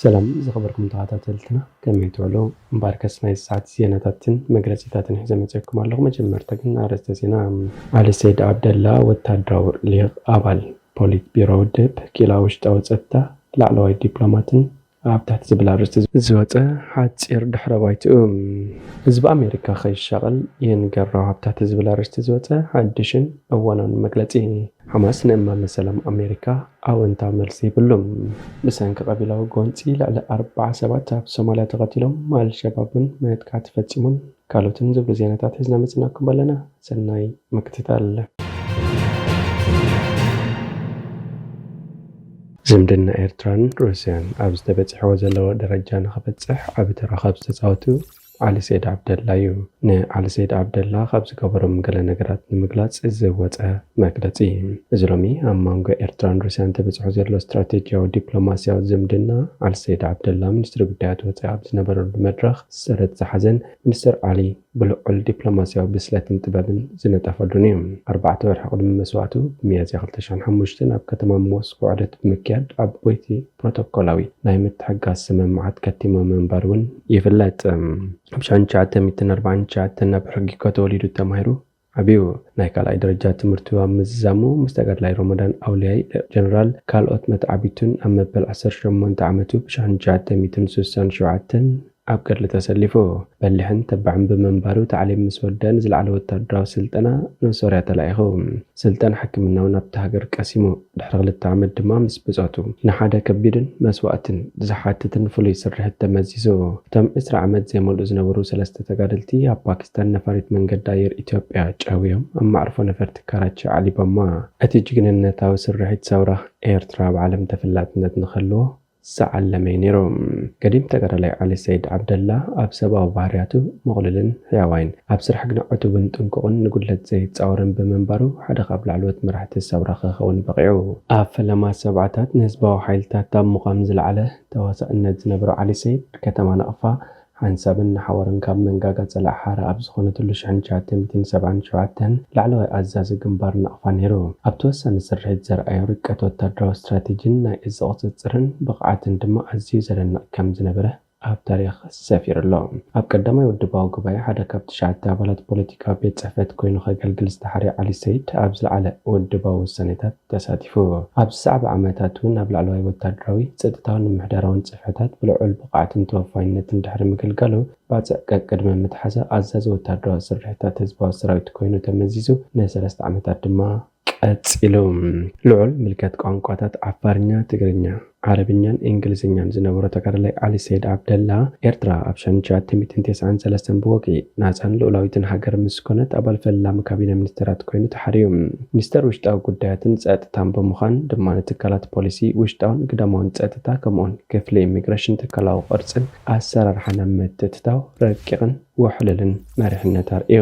ሰላም ዝኸበርኩም ተኸታተልትና፣ ከመይ ትውዕሉ? እምበኣርከስ ናይ ሰዓት ዜናታትን መግለጺታትን ሒዘ መጺአኩም ኣለኹ። መጀመርታ ግን ኣርእስተ ዜና። ዓሊ ሰይድ ዓብደላ ወታደራዊ ሊቕ ኣባል ፖሊት ቢሮ ውድብ፣ ኪኢላ ውሽጣዊ ጸጥታ፣ ላዕለዋይ ዲፕሎማትን ኣብ ትሕቲ ዝብል ኣርእስቲ ዝወጸ ሓጺር ድሕረ ባይትኡ። ህዝቢ ኣሜሪካ ከይሻቐል ይንገሮ ኣብ ትሕቲ ዝብል ኣርእስቲ ዝወጸ ሓድሽን እዋናውን መግለጺ። ሓማስ ንእማመ ሰላም ኣሜሪካ ኣወንታዊ መልሲ ይብሉ። ብሰንኪ ቀቢላዊ ጎንጺ ልዕሊ ኣርብዓ ሰባት ኣብ ሶማልያ ተቐቲሎም፣ ኣልሸባብ እውን መጥቃዕቲ ፈጺሙን ካልኦትን ዝብሉ ዜናታት ሒዝና መጺናኩም ኣለና። ሰናይ ምክትታል። ዝምድና ኤርትራን ሩስያን ኣብ ዝተበጽሕዎ ዘለዎ ደረጃ ንኽበጽሕ ዓቢ ተራ ካብ ዝተጻወቱ ዓሊ ሰይድ ዓብደላ እዩ። ንዓሊ ሰይድ ዓብደላ ካብ ዝገበሮም ገለ ነገራት ንምግላጽ ዝወጸ መግለጺ። እዚ ሎሚ ኣብ መንጎ ኤርትራን ሩስያን ተበጺሑ ዘሎ ስትራቴጂያዊ ዲፕሎማስያዊ ዝምድና፣ ዓሊ ሰይድ ዓብደላ ሚኒስትሪ ጉዳያት ወጻኢ ኣብ ዝነበረሉ መድረኽ ሰረት ዝሓዘን ሚኒስትር ዓሊ ብልዑል ዲፕሎማስያዊ ብስለትን ጥበብን ዝነጠፈሉን እዩ። ኣርባዕተ ወርሒ ቅድሚ መስዋእቱ፣ ብሚያዝያ ክልተ ሽሕን ሓሙሽተን ኣብ ከተማ ሞስኮ ዑደት ብምክያድ ዓበይቲ ፕሮቶኮላዊ ናይ ምትሕግጋዝ ስምምዓት ከቲሙ ምንባሩ እውን ይፍለጥ። ኣብ ሽሕን ትሽዓተ ሚእትን ኣርባዓን ትሽዓተን ኣብ ሕጊኮ ተወሊዱ ተማሂሩ ዓብዩ። ናይ ካልኣይ ደረጃ ትምህርቱ ኣብ ምዝዛሙ ምስ ተጋዳላይ ሮመዳን ኣውልያይ ሌተናል ጀነራል ካልኦት መተዓቢቱን ኣብ መበል ዓሰርተ ሸሞንተ ዓመቱ ብሽሕን ትሽዓተ ሚእትን ስሳን ሸውዓተን ኣብ ገድሊ ተሰሊፉ። በሊሕን ተባዕን ብምንባሩ፣ ታዕሊም ምስ ወደአ ንዝለዓለ ወታደራዊ ስልጠና ንሶርያ ተላኢኹ። ስልጠና ሕክምና እውን ኣብታ ሃገር ቀሲሙ። ድሕሪ ክልተ ዓመት ድማ ምስ ብጾቱ ንሓደ ከቢድን መስዋእትን ዝሓትትን ፍሉይ ስርሒት ተመዚዙ። እቶም ዕስራ ዓመት ዘይመልኡ ዝነበሩ ሰለስተ ተጋደልቲ ኣብ ፓኪስታን ነፋሪት መንገዲ ኣየር ኢትዮጵያ ጨውዮም ኣብ መዕርፎ ነፈርቲ ካራቺ ዓሊቦማ። እቲ ጅግንነታዊ ስርሒት ሰውራ ኤርትራ ኣብ ዓለም ተፈላጥነት ንኽህልዎ ዝዓለመ እዩ ነይሩ። ገዲም ተጋዳላይ ዓሊ ሰይድ ዓብደላ ኣብ ሰብኣዊ ባህርያቱ ምቕሉልን ሕያዋይን፣ ኣብ ስራሕ ግና ዕቱብን ጥንቁቕን ንጉድለት ዘይጻወርን ብምንባሩ ሓደ ካብ ላዕለዎት መራሕቲ ሰውራ ክኸውን በቒዑ። ኣብ ፈለማ ሰብዓታት ንህዝባዊ ሓይልታት ኣብ ምዃም ዝለዓለ ተዋሳእነት ዝነበሮ ዓሊ ሰይድ፣ ከተማ ናቕፋ ሓንሳብን ንሓዋሩን ካብ መንጋጋ ጸላኢ ሓራ ኣብ ዝኾነትሉ ሽሕን ትሽዓተ ሚእትን ሰብዓን ሸውዓተን ላዕለዋይ ኣዛዚ ግንባር ናቕፋ ነይሩ። ኣብቲ ወሳኒ ስርሒት ዘርኣዮ ርቀት ወታደራዊ ስትራቴጂን ናይ እዝ ቁጽጽርን ብቕዓትን ድማ ኣዝዩ ዘደንቕ ከም ዝነበረ ኣብ ታሪኽ ሰፊሩ ኣሎ። ኣብ ቀዳማይ ውድባዊ ጉባኤ ሓደ ካብ ትሽዓተ ኣባላት ፖለቲካዊ ቤት ጽሕፈት ኮይኑ ከገልግል ዝተሓርየ ዓሊ ሰይድ፣ ኣብ ዝለዓለ ውድባዊ ውሳኔታት ተሳቲፉ። ኣብ ዝሰዕበ ዓመታት እውን ኣብ ላዕለዋይ ወታደራዊ፣ ጸጥታውን ምምሕዳራውን ጽፍሕታት ብልዑል ብቕዓትን ተወፋይነትን ድሕሪ ምግልጋሉ፣ ባጽዕ ቀቅድሚ ምትሓዛ ኣዛዚ ወታደራዊ ስርሒታት ህዝባዊ ሰራዊት ኮይኑ ተመዚዙ፣ ንሰለስተ ዓመታት ድማ ቀጺሉ። ልዑል ምልከት ቋንቋታት ዓፋርኛ፣ ትግርኛ፣ ዓረብኛን እንግሊዝኛን ዝነበሮ ተጋዳላይ ዓሊ ሰይድ ዓብደላ፣ ኤርትራ ኣብ ሽሕን ትሽዓተ ሚእትን ተስዓን ሰለስተን ብወግዒ ናጻን ልኡላዊትን ሃገር ምስ ኮነት፣ ኣባል ፈላሚ ካቢነ ሚኒስተራት ኮይኑ ተሓርዩ። ሚኒስተር ውሽጣዊ ጉዳያትን ጸጥታን ብምዃን ድማ ንትካላት ፖሊሲ ውሽጣውን ግዳማውን ጸጥታ፣ ከምኡውን ክፍሊ ኢሚግሬሽን፣ ትካላዊ ቅርጽን ኣሰራርሓን ኣብ ምትእትታው ረቂቕን ውሕሉልን መሪሕነት ኣርእዩ።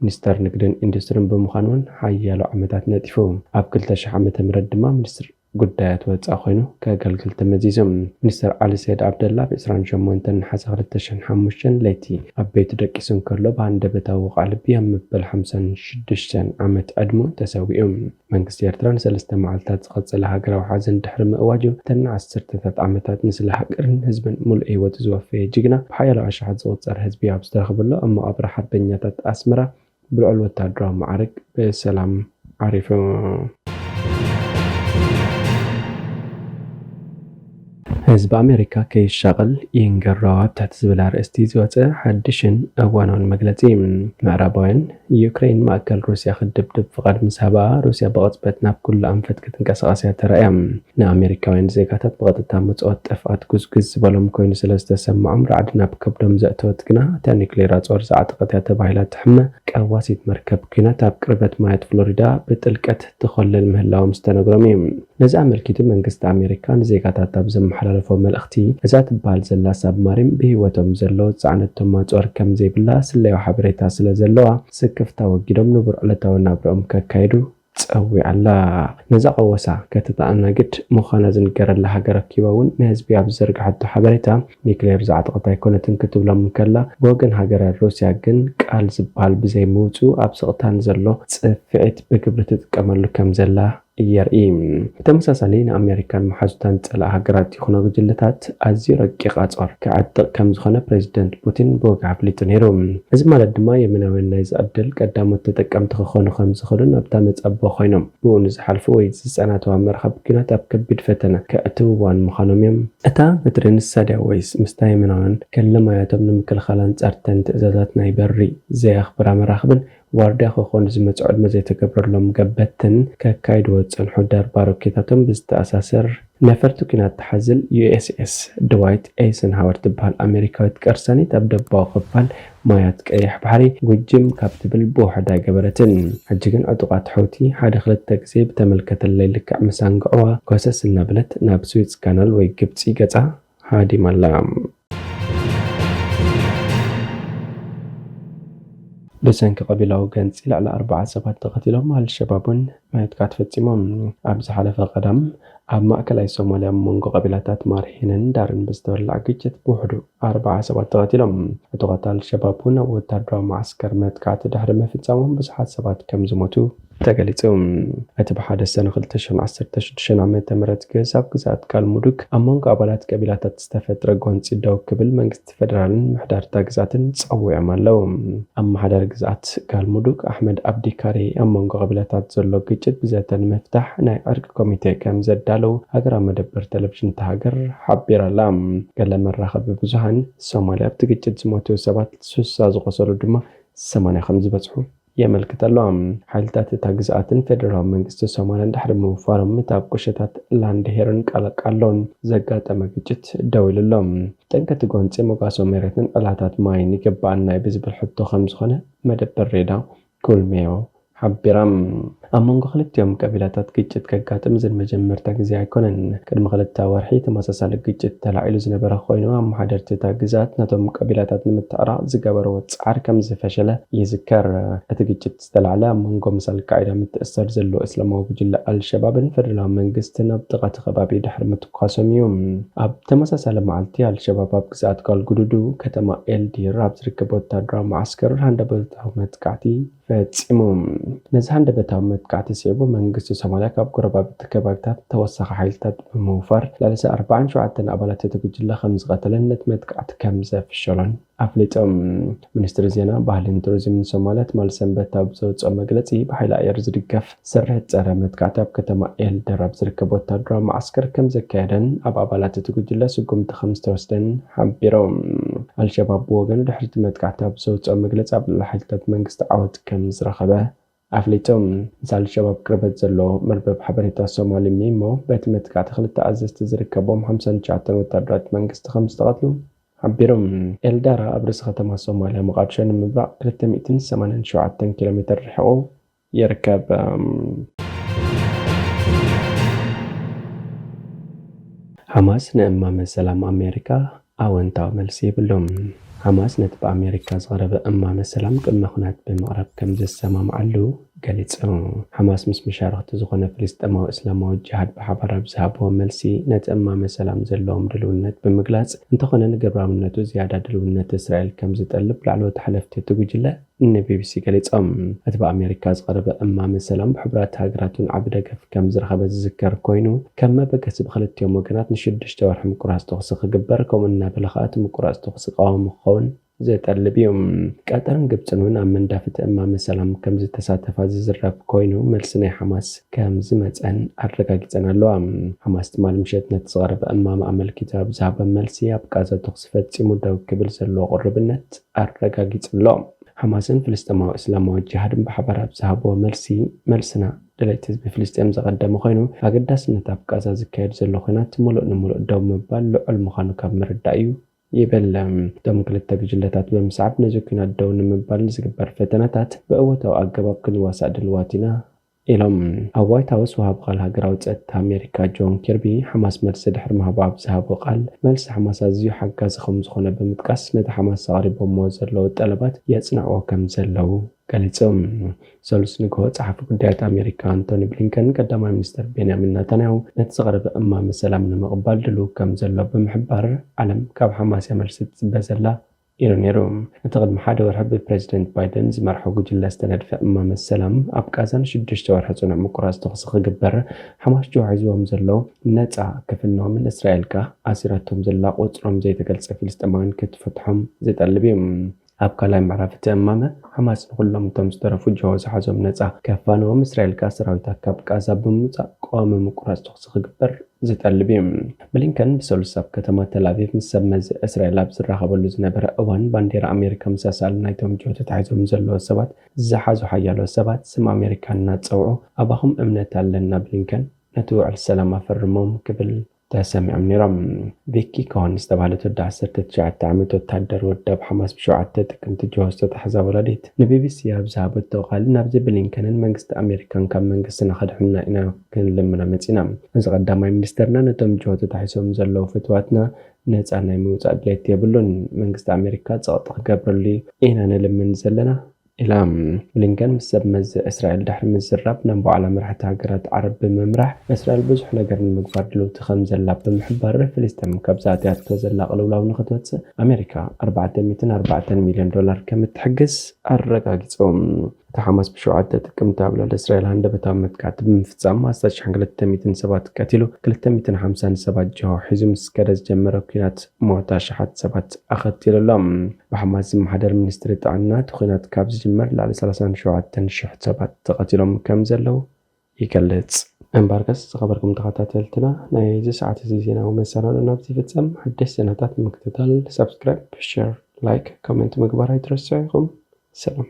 ሚኒስተር ንግድን ኢንዱስትሪን ብምዃን እውን ሓያሎ ዓመታት ነጢፉ። ኣብ ክልተ ሽሕ ዓመተ ምህረት ድማ ሚኒስትር ጉዳያት ወጻኢ ኮይኑ ከገልግል ተመዚዙ። ሚኒስተር ዓሊ ሰይድ ዓብደላ፣ ኣብ ዕስራን ሸሞንተን ነሓሰ ክልተ ሽሕን ሓሙሽተን ለይቲ ኣብ ቤቱ ደቂሱ እንከሎ፣ ብሃንደበታዊ ወቕዓ ልቢ ኣብ መበል ሓምሳን ሽዱሽተን ዓመት ዕድሙ ተሰዊኡ። መንግስቲ ኤርትራ ንሰለስተ መዓልታት ዝቐጸለ ሃገራዊ ሓዘን ድሕሪ ምእዋጁ፣ እተን ንዓሰርተታት ዓመታት ንስለ ሃገርን ህዝብን ምሉእ ህይወቱ ዝወፈየ ጅግና፣ ብሓያሎ ኣሽሓት ዝቑጸር ህዝቢ ኣብ ዝተረኽበሉ ኣብ መቓብር ሓርበኛታት ኣስመራ ብልዑል ወታደራዊ ማዕርግ ብሰላም ዓሪፉ። ህዝቢ ኣሜሪካ ከይሻቐል ይንገሮ ኣብ ትሕቲ ዝብል ኣርእስቲ ዝወጸ ሓድሽን እዋናውን መግለጺ። ምዕራባውያን፣ ዩክሬን ማእከል ሩስያ ክትድብድብ ፍቓድ ምስ ሃባ፣ ሩስያ ብቕጽበት ናብ ኩሉ ኣንፈት ክትንቀሳቐስ እያ ተራእያ። ንኣሜሪካውያን ዜጋታት ብቐጥታ መጽወት ጥፍኣት ጉዝጉዝ ዝበሎም ኮይኑ ስለ ዝተሰምዖም፣ ራዕዲ ናብ ከብዶም ዘእተወት ግና፣ እታ ኒክሌር ኣጽዋር ዝዓጠቐት እያ ተባሂላ ትሕመ ቀዋሲት መርከብ ኲናት ኣብ ቅርበት ማያት ፍሎሪዳ ብጥልቀት ትኾልል ምህላዎም ዝተነግሮም እዩ። ነዚ ኣመልኪቱ መንግስቲ ኣሜሪካ ንዜጋታት ኣብ ዘመሓላለፎ መልእኽቲ፣ እዛ ትበሃል ዘላ ሳብማሪን ብህይወቶም ዘለዉ ዝጸዓነቶም ኣጽዋር ከም ዘይብላ ስለያዊ ሓበሬታ ስለ ዘለዋ፣ ስክፍታ ወጊዶም ንቡር ዕለታዊ ናብርኦም ከካይዱ ጸዊዓ ኣላ። ነዛ ቀወሳ ከተተኣናግድ ምዃና ዝንገረላ ሃገረ ኪባ እውን ንህዝቢ ኣብ ዝዘርግሓቶ ሓበሬታ፣ ኒክሌር ዝዓጠቐት ኣይኮነትን ክትብሎም እንከላ፣ ብወገን ሃገረ ሩስያ ግን ቃል ዝበሃል ብዘይምውጽኡ ኣብ ስቕታ ንዘሎ ጽፍዒት ብግብሪ ትጥቀመሉ ከም ዘላ የርኢ። ብተመሳሳሊ ንኣሜሪካን መሓዙታን ዝጸልኣ ሃገራት ይኹና ጉጅለታት ኣዝዩ ረቂቕ ኣጽዋር ክዕጥቕ ከም ዝኾነ ፕሬዚደንት ፑቲን ብወግዒ ኣፍሊጡ ነይሩ። እዚ ማለት ድማ የመናውያን ናይዚ ዕድል ቀዳሞት ተጠቀምቲ ክኾኑ ከም ዝኽእሉን ኣብታ መጻቦ ኮይኖም ብኡ ንዝሓልፉ ወይ ዝጸናተዋ መርኸብ ኲናት ኣብ ከቢድ ፈተነ ከእትውዋን ምዃኖም እዮም። እታ በትሪ ንሳ ድያ ወይስ ምስታ የመናውያን ገለ ማያቶም ንምክልኻል ኣንጻርተን ትእዛዛት ናይ በሪ ዘየኽብራ መራኽብን ዋርድያ ክኾኑ ዝመጹ ዕድመ ዘይተገብረሎም ገበትን ከካይድዎ ዝጸንሑ ደርባ ሮኬታቶም ብዝተኣሳሰር ነፈርቲ ኲናት ትሓዝል ዩ ኤስ ኤስ ድዋይት ኤይሰንሃወር ትበሃል ኣሜሪካዊት ቀርሳኒት ኣብ ደቡባዊ ክፋል ማያት ቀይሕ ባሕሪ ጉጅም ካብ ትብል ብውሕዳ ኣይገበረትን። ሕጂ ግን ዕጡቓት ሑቲ ሓደ ክልተ ግዜ ብተመልከተለይ ልክዕ ምስ ኣንግዕዋ ጎሰስ እናበለት ናብ ስዊዝ ካናል ወይ ግብጺ ገጻ ሃዲማ ኣላ። ብሰንኪ ቀቢላዊ ገንፂ ልዕሊ ኣርባዓ ሰባት ተቐቲሎም፣ ኣልሸባብ እውን መጥቃዕቲ ፈፂሞም። ኣብ ዝሓለፈ ቀዳም ኣብ ማእከላይ ሶማልያ ኣብ መንጎ ቀቢላታት ማርሂንን ዳርን ብዝተወላዕ ግጭት ብውሕዱ ኣርባዓ ሰባት ተቐቲሎም። ዕጡቓት ኣልሸባብ እውን ኣብ ወታደራዊ መዓስከር መጥቃዕቲ ድሕሪ ምፍፃሞም ብዙሓት ሰባት ከም ዝሞቱ ተገሊጹ። እቲ ብሓደ ሰነ ክልተ ሽሕን ዓሰርተ ሽዱሽተን ዓመተ ምህረት ግእዝ ኣብ ግዝኣት ጋልሙዱግ ኣብ መንጎ ኣባላት ቀቢላታት ዝተፈጥረ ጎንጺ ደው ክብል መንግስቲ ፌደራልን ምሕዳርታ ግዝኣትን ጸዊዖም ኣለዉ። ኣመሓዳሪ ግዝኣት ጋልሙዱግ ኣሕመድ ኣብዲ ካሬ ኣብ መንጎ ቀቢላታት ዘሎ ግጭት ብዘተ ንምፍታሕ ናይ ዕርቂ ኮሚቴ ከም ዘዳለዉ ሃገራዊ መደበር ቴሌቪዥን እታ ሃገር ሓቢራ ኣላ። ገለ መራኸቢ ብዙሃን ሶማልያ ኣብቲ ግጭት ዝሞቱ ሰባት ሱሳ ዝቖሰሉ ድማ ሰማንያ ከም ዝበጽሑ የመልክት ኣሎ። ሓይልታት እታ ግዝኣትን ፌደራላዊ መንግስቲ ሶማልያን ድሕሪ ምውፋሮም፣ እቲ ኣብ ቁሸታት ላንድ ሄርን ቀለቃሎን ዘጋጠመ ግጭት ደው ኢሉ ኣሎ። ጠንቂ እቲ ጎንጺ መጓሰ መሬትን ዕላታት ማይን ይግባኣና እዩ ብዝብል ሕቶ ከም ዝኾነ መደበር ሬዳ ኩልሜዮ ሓቢራ። ኣብ መንጎ ክልቲኦም ቀቢላታት ግጭት ከጋጥም እዚ ንመጀመርታ ግዜ ኣይኮነን። ቅድሚ ክልተ ወርሒ ተመሳሳሊ ግጭት ተላዒሉ ዝነበረ ኮይኑ፣ ኣመሓደርቲ እታ ግዝኣት ነቶም ቀቢላታት ንምትዕራቕ ዝገበርዎ ጻዕሪ ከም ዝፈሸለ ይዝከር። እቲ ግጭት ዝተላዕለ ኣብ መንጎ ምስ ኣልቃዒዳ ምትእስሳር ዘለዎ እስላማዊ ጉጅለ ኣልሸባብን ፌደራላዊ መንግስትን ኣብ ጥቓ እቲ ከባቢ ድሕሪ ምትኳሶም እዩ። ኣብ ተመሳሳሊ መዓልቲ፣ ኣልሸባብ ኣብ ግዝኣት ጋልጉዱዱ ከተማ ኤልዲር ኣብ ዝርከብ ወታደራዊ መዓስከር ሃንደበታዊ መጥቃዕቲ ፈጺሙ። ነዚ ሃንደበታዊ መጥቃዕቲ ስዒቡ፣ መንግስቲ ሶማልያ ካብ ጎረባብቲ ከባቢታት ተወሳኺ ሓይልታት ብምውፋር፣ ልዕሊ ኣርባዓን ሸውዓተን ኣባላት እቲ ጉጅለ ከም ዝቐተለን ነቲ መጥቃዕቲ ከም ዘፍሸሎን ኣፍሊጦም። ሚኒስትሪ ዜና፣ ባህልን ቱሪዝምን ሶማልያ ትማሊ ሰንበት ኣብ ዘውፅኦ መግለፂ፣ ብሓይሊ ኣየር ዝድገፍ ስርሒት ፀረ መጥቃዕቲ ኣብ ከተማ ኤልደር ኣብ ዝርከብ ወታደራዊ መዓስከር ከም ዘካየደን ኣብ ኣባላት እቲ ጉጅለ ስጉምቲ ከም ዝተወስደን ሓቢሮም። ኣልሸባብ ብወገኑ ድሕሪ እቲ መጥቃዕቲ ኣብ ዘውፅኦ መግለፂ፣ ኣብ ልዕሊ ሓይልታት መንግስቲ ዓወት ከም ዝረኸበ ኣፍሊጡ። ምስ ኣልሸባብ ቅርበት ዘለዎ መርበብ ሓበሬታ ሶማሊ ሚሞ፣ በቲ መጥቃዕቲ ክልተ ኣዘዝቲ ዝርከቦም ሓምሳን ትሽዓተን ወታደራት መንግስቲ ከም ዝተቐትሉ ሓቢሩ። ኤልዳራ ኣብ ርእሲ ከተማ ሶማልያ ሞቃዲሾ ንምብራቕ ክልተ ሚእትን ሰማንያን ሸውዓተን ኪሎ ሜትር ርሒቑ ይርከብ። ሓማስ ንእማመ ሰላም ኣሜሪካ ኣወንታዊ መልሲ ይብሉ። ሓማስ ነቲ ብኣሜሪካ ዝቐረበ እማመ ሰላም ቅድመ ኹነት ብምቕራብ ከም ዝሰማምዓሉ ገሊጹ። ሓማስ ምስ መሻርኽቲ ዝኾነ ፍልስጤማዊ እስላማዊ ጅሃድ ብሓባር ኣብ ዝሃብዎ መልሲ፣ ነቲ እማመ ሰላም ዘለዎም ድልውነት ብምግላጽ፣ እንተኾነ ንግብራውነቱ ዝያዳ ድልውነት እስራኤል ከም ዝጠልብ ላዕለዎት ሓለፍቲ እቲ ጉጅለ ንቢቢሲ ገሊጾም። እቲ ብኣሜሪካ ዝቐረበ እማመ ሰላም ብሕቡራት ሃገራት እውን ዓቢ ደገፍ ከም ዝረኸበ ዝዝከር ኮይኑ፣ ከም መበገሲ ብክልቲኦም ወገናት ንሽዱሽተ ወርሒ ምቁራጽ ተኹሲ ክግበር፣ ከምኡ እናበለ ከኣ እቲ ምቁራጽ ተኹሲ ቀዋሚ ክኸውን ዝጠልብ እዩ። ቀጠርን ግብጽን እውን ኣብ ምንዳፍ እቲ እማመ ሰላም ከም ዝተሳተፋ ዝዝረብ ኮይኑ፣ መልሲ ናይ ሓማስ ከም ዝመጸን ኣረጋጊጸን ኣለዋ። ሓማስ ትማሊ ምሸት ነቲ ዝቐረበ እማመ ኣመልኪቱ ኣብ ዝሃቦ መልሲ፣ ኣብ ቃዛ ተኹሲ ፈጺሙ ደው ክብል ዘለዎ ቅሩብነት ኣረጋጊጹ ኣሎ። ሓማስን ፍልስጤማዊ እስላማዊ ጅሃድን ብሓባር ኣብ ዝሃብዎ መልሲ፣ መልስና ድሌት ህዝቢ ፍልስጤም ዘቐደመ ኮይኑ፣ ኣገዳስነት ኣብ ቃዛ ዝካየድ ዘሎ ኲናት ምሉእ ንምሉእ ደው ምባል ልዑል ምዃኑ ካብ ምርዳእ እዩ ይብል። እቶም ክልተ ጉጅለታት ብምስዓብ ነዚ ኲናት ደው ንምባል ንዝግበር ፈተነታት ብእወታዊ ኣገባብ ክንዋሳእ ድልዋት ኢና ኢሎም። ኣብ ዋይት ሃውስ ወሃቢ ቃል ሃገራዊ ጸጥታ ኣሜሪካ ጆን ኪርቢ፣ ሓማስ መልሲ ድሕሪ ምሃቡ ኣብ ዝሃቦ ቃል፣ መልሲ ሓማስ ኣዝዩ ሓጋዚ ከም ዝኾነ ብምጥቃስ፣ ነቲ ሓማስ ኣቕሪቦምዎ ዘለዉ ጠለባት የጽንዕዎ ከም ዘለዉ ገሊጹ። ሰሉስ ንግሆ ጸሓፊ ጉዳያት ኣሜሪካ ኣንቶኒ ብሊንከን፣ ቀዳማይ ሚኒስተር ቤንያሚን ናታንያሁ ነቲ ዝቐረበ እማመ ሰላም ንምቕባል ድሉው ከም ዘሎ ብምሕባር፣ ዓለም ካብ ሓማስ እያ መልሲ ትጽበ ዘላ ኢሉ ነይሩ። እቲ ቅድሚ ሓደ ወርሒ ብፕሬዚደንት ባይደን ዝመርሖ ጉጅለ ዝተነድፈ እማመ ሰላም፣ ኣብ ቃዛ ንሽዱሽተ ወርሒ ጽኑዕ ምቁራጽ ተኹሲ ክግበር ሓማስ ጅሆ ሒዝዎም ዘሎ ነጻ ክፍንዎም፣ ንእስራኤል ከኣ ኣሲራቶም ዘላ ቁጽሮም ዘይተገልጸ ፍልስጤማውያን ክትፈትሖም ዝጠልብ እዩ። ኣብ ካልኣይ ምዕራፍ እቲ እማመ፣ ሓማስ ንኹሎም እቶም ዝተረፉ ጅሆ ዝሓዞም ነጻ ከፋንዎም፣ እስራኤል ከኣ ሰራዊታ ካብ ቃዛ ብምውጻእ ቀዋሚ ምቁራጽ ተኹሲ ክግበር ዝጠልብ እዩ። ብሊንከን ብሰሉስ ኣብ ከተማ ተልኣቪቭ ምስ ሰብ መዚ እስራኤል ኣብ ዝራኸበሉ ዝነበረ እዋን፣ ባንዴራ ኣሜሪካ ምስ ኣስኣል ናይቶም ጅሆ ተታሒዞም ዘለዉ ሰባት ዝሓዙ ሓያሎ ሰባት ስም ኣሜሪካ እናጸውዑ፣ ኣባኹም እምነት ኣለና፣ ብሊንከን ነቲ ውዕል ሰላም ኣፈርሞም ክብል ተሰሚዖም ነይሮም። ቪኪ ኮሆን ዝተባህለት ወዲ ዓሰርተ ትሽዓተ ዓመት ወተሃደር ወዲ ኣብ ሓማስ ብሸውዓተ ጥቅምቲ ጅሆ ዝተታሕዛ ወላዲት ንቢቢሲ ኣብ ዝሃበቶ ቃል፣ ናብዚ ብሊንከንን መንግስቲ ኣሜሪካን ካብ መንግስትና ከድሕኑና ኢና ክንልምኖ መጺና። እዚ ቀዳማይ ሚኒስተርና ነቶም ጅሆ ተታሒሶም ዘለዉ ፍትዋትና ነጻ ናይ ምውጻእ ድሌት የብሉን። መንግስቲ ኣሜሪካ ጸቕጢ ክገብረሉ ኢና ንልምን ዘለና ኢላ። ብሊንከን ምስ ሰብ መዚ እስራኤል ድሕሪ ምዝራብ፣ ናብ ባዕላ መራሕቲ ሃገራት ዓረብ ብምምራሕ፣ እስራኤል ብዙሕ ነገር ንምግባር ድልውቲ ከም ዘላ ብምሕባር፣ ፍልስጤም ካብዛ ኣትያቶ ዘላ ቅልውላው ንኽትወጽእ ኣሜሪካ ኣርባዕተ ሚእትን ኣርባዕተን ሚልዮን ዶላር ከም እትሕግዝ ኣረጋጊጾም። እቲ ሓማስ ብሸውዓተ ጥቅምቲ ኣብ ልዕሊ እስራኤል ሃንደበታዊ መጥቃዕቲ ብምፍጻም ኣስታት ሽሕን ክልተ ሚእትን ሰባት ቀቲሉ፣ ክልተ ሚእትን ሓምሳን ሰባት ጅሆ ሒዙ ምስ ከደ ዝጀመረ ኲናት ሞት ኣሽሓት ሰባት ኣኸቲሉ ኣሎ። ብሓማስ ዝመሓደር ሚኒስትሪ ጥዕና፣ እቲ ኲናት ካብ ዝጅመር ልዕሊ ሰላሳን ሸውዓተን ሽሕ ሰባት ተቐቲሎም ከም ዘለዉ ይገልጽ። እምበርከስ ዝኸበርኩም ተኸታተልትና፣ ናይዚ ሰዓት እዚ ዜናዊ መሰናዶ ናብዚ ይፍጸም። ሓደሽ ዜናታት ንምክትታል ሳብስክራይብ፣ ሸር፣ ላይክ፣ ኮሜንት ምግባር ኣይትረስዑ ኢኹም። ሰላም።